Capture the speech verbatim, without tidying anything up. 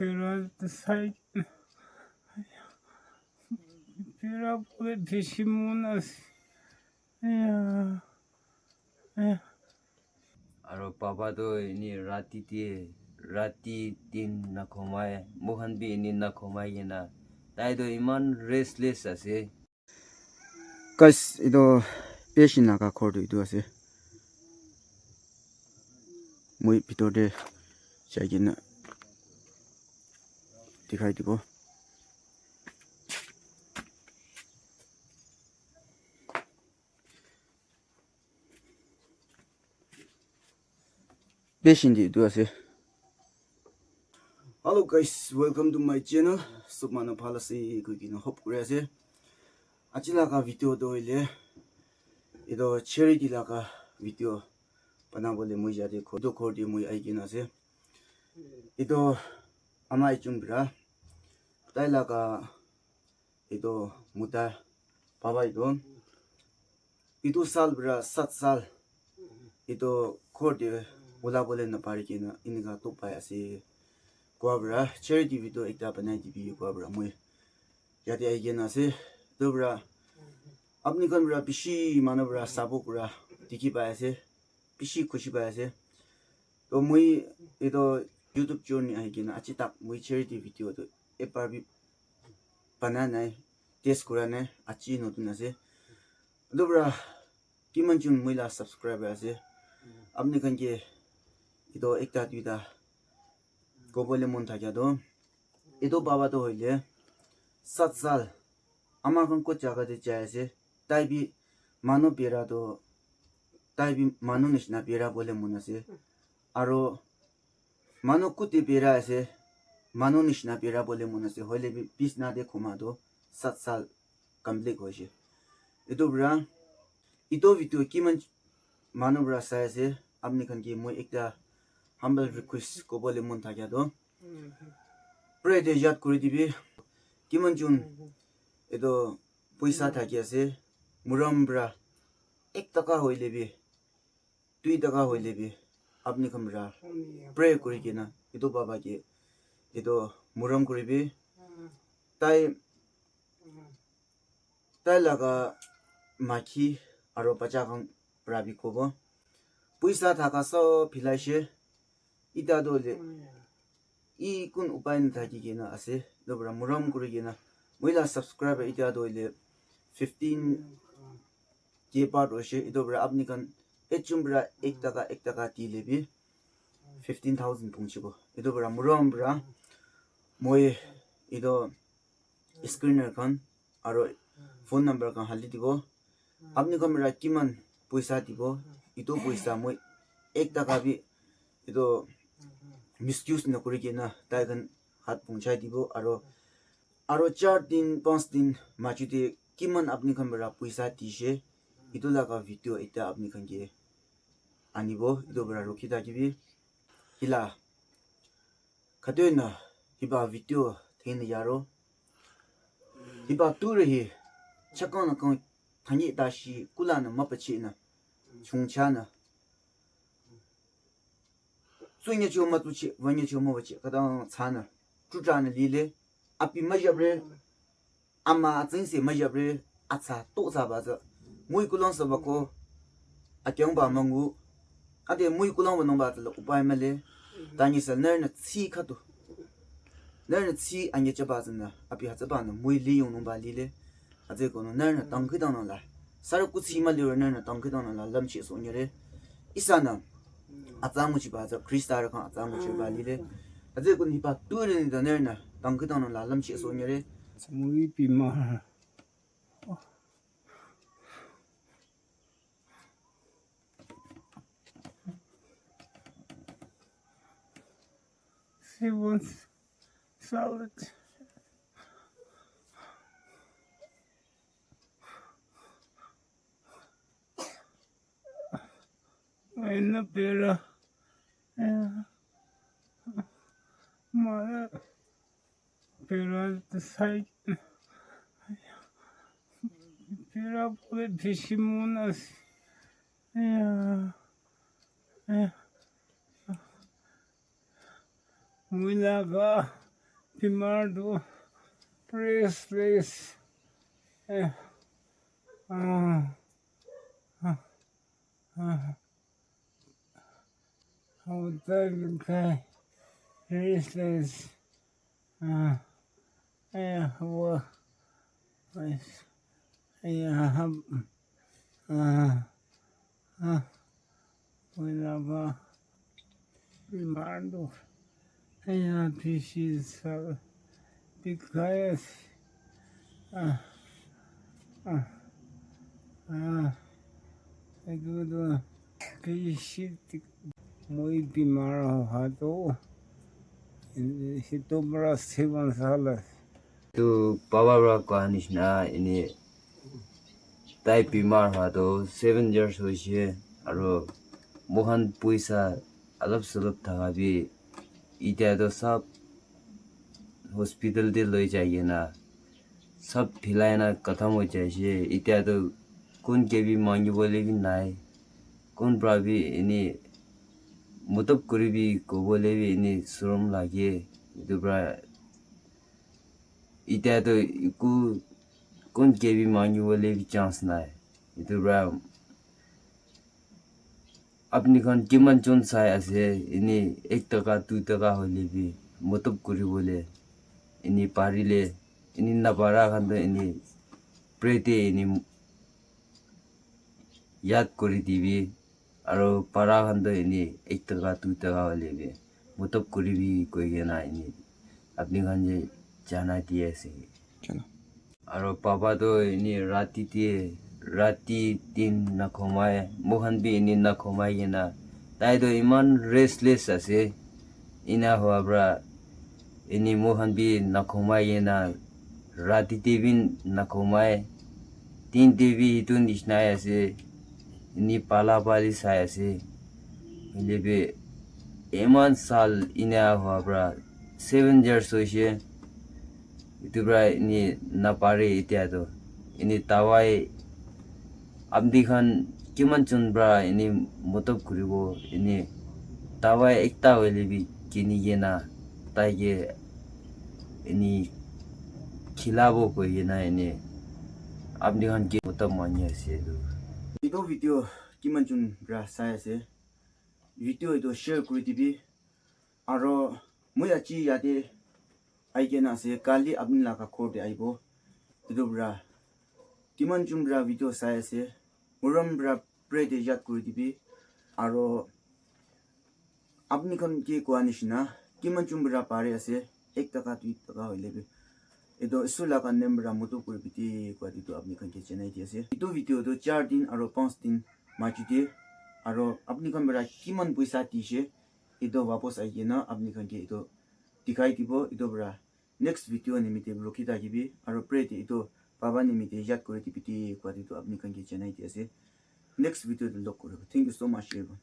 Pera sai. Pera pure pishimuna. Ya. Ya. Aro papa to ini rati ti, rati tin na khomai, mohan bi ini na khomai yena. Tai to iman restless ase. Guys, etu patient laga ghor tu etu ase. Moi bhitor te jai kena dikhai dibo. Patient tu etu ase. Hello guys, welcome to my channel. Sob manu bhal ase koi kena hope kuri ase. Aji laga video tu hoile, etu charity laga video banabole moi yate ghor, etu ghor te moi ahi kena ase. Etu ama ekjon para, tai laga etu mota baba etu, etu saal para saat saal etu ghor te ulabole napari kena enika tok pai ase. Koa para charity video ekta banai dibi koa para moi yate ahi kena ase. Etu para apni khan para bishi manu para sabo kura dikhi pai ase, bishi khushi pai ase. To moi etu YouTube journey ahi kena aji tak moi charity video tu ekbar bi bana nai, test kura nai, aji notun ase. Etu para kiman jon moi la subscriber ase, apni khan ke etu ekta duita kobole mon thakya to, etu baba to hoile saat saal ama khan kot jaga te jai ase, tai bi manu bera to, tai bi manu nishina bera bole mon ase. Aro manu kot te bera ase, manu nishina bera bole mon ase, hoile bi bisna te khoma to saat saal complete hoise. Etu para, etu video kiman manu para sai ase, apni khan ke moi ekta humble request kobole mon thakya to, pray te yad kuri dibi. Kiman jon etu poisa thaki ase, muram para ek taka hoile bi, dui taka hoile bi, apni khan para pray kuri kena etu baba ke etu muram kuri bi. Tai, tai laga makhi aro bacha khan para bi kobo, poisa thaka sob philaise. Ita to le, i kun upai nathaki kena ase, etu para muram kuri kena, moi la subscriber ita to le fifteen K part hoise, etu para apni khan ekjon para ek taka, ek taka dile bi fifteen thousand pungchibo. Etu para muram para moi etu screener khan aro phone number khan hali dibo. Apni khan para kiman poisa dibo, etu poisa moi ek taka bi etu misuse nakuri kena tai khan hat pungchai dibo. Aro, aro char din, panch din machu te kiman apni khan para poisa dise, etu laga video ekta apni khan ke anibo, etu para rukhi thakibi. Hila khatoina hiba video thengna yaro. Hiba ture hi chakang na kang thangi dashi kula na mapachi na chungcha na. Tsunya cho ma tsuchi, wanya cho ma wachi, kadang tsana, tutra na lile, api majabre, ama atsingse majabre, atsa to sa ba za, mui kulong sa ba ko, akyang ba mangu, ade mui kulong ba nong ba za la upai male, tangi sa ner na tsi khatu. Ner na tsi anye cha ba za na, api ha za ba na, mui li yong nong ba lile, aze ko no ner na tang khidang nong la, sar ku tsi ma liro ner na tang khidang nong la, lam chi so nyere, isa na, atsa ngu chi ba za, Krista ra kang atsa ngu chi ba lile, aze ko ni ba tu re ni da ner na, tang khidang nong la, lam chi so nyere. Mui pi ma. She wants salad. Ena pera. Ya. Mara pera sai. Pera pure pishimuna. Ya. Ya. Mui laga Bimar tu restless. Eh, ah, ah, ah. Hotel kai restless. Ah, eh, wo, eh, hab, ah, ah, wunderbar. Bimar tu. Aya, this is, uh, because, uh, uh, uh, I go to, this is moi bimar hua to, hito para seven sala. Tu papa para koa nishina ini tai bimar hua to seven years hoise, aro mohan poisa alap salap thaka bi itya to sab hospital te loi jai kena sab philai na khatam ho jaise. Itya to kon ke bi mangi bole bi nai, kon para bi ini mutab kuri bi ko bole bi ini sorom lage. Itu para itya to iku kon ke bi mangi bole bi chance nai. Itu para apni khan kiman jon sai ase, ini ek taka, dui taka hoile bi mutab kuri bole, ini parile, ini napara khan to ini pray te ini yad kuri dibi, aro para khan to ini ek taka, dui taka hoile bi mutab kuri bi koi kena ini apni khan ke janai di ase. Chalo. Aro papa to ini rati te, rati din na khomai, mohan bi ini na khomai kena. Tai to iman restless ase. Ina hua para ini mohan bi na khomai kena. Rati te bi na khomai. Din te bi itu nishina ase. Ini pala pali sai ase. Hoile bi iman sal ina hua para seven years hoise. Itu para ini napare itya to. Ini dawai apni khan kiman jon para ini mutab kuribo, ini dawai ekta hoile bi kini kena tai ke ini khilabo koi kena ini apni khan ke mutab mangi ase itu. Itu video kiman jon para sai ase. Video itu share kuri dibi. Aro moi aji yate ai kena ase, kali apni laga ghor te aibo. Itu para kiman jon para video sai ase, morom para pray te yad kuri dibi. Aro apni khan ke koa nishina, kiman jon para pare ase, ek taka, dui taka hoile bi. Itu Isu laga name para mutu kuri bi te koa itu apni khan ke janai di ase. Itu video to char din aro panch din maji te, aro apni khan para kiman poisa dise, itu wapas ai kena apni khan ke itu dikhai dibo. Itu para next video nimite rukhi thakibi, aro pray te itu papa nimite yad kuri dibi te koa itu apni khan ke janai di ase. Next video te log kuribo. Thank you so much, everyone.